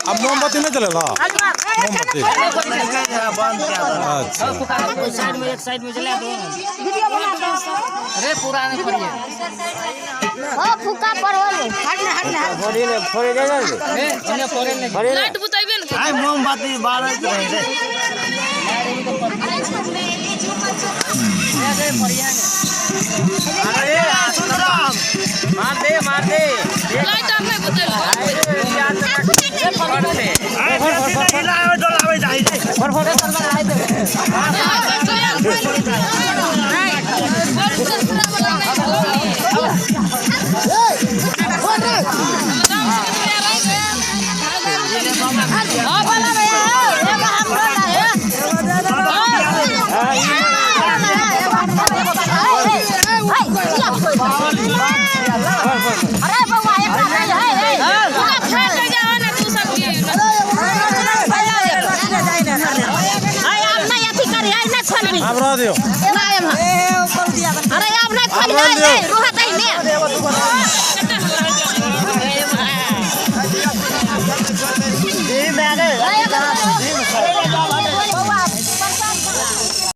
अब मोमबत्ती नहीं जलेला? मोमबत्ती, अच्छा। साइड में, एक साइड में जला दो। अरे, पुराने पड़िए। ओ फूका पर होले। ए, ओने पड़े नहीं। लाइट बुतेबे ने। आइ मोमबत्ती बारैत रहै रे। अरे, पड़िए ने। अरे सुंदराम, मार दे, मार दे। लाइट आर नहि बुतेल। हिलाबै डोलाबै जाइ रे। ओ बोला भैया, एगो हमरो ला है। अरे बउआ, एकरा नहीं है। पूरा फाट जाओ ना तू सबके। अब नहीं अथी करी, नहीं खोलबी। अब रह दियो। अरे, अब नहीं अब खोलबी। रह दियो। रोहत है ने। ई मैंने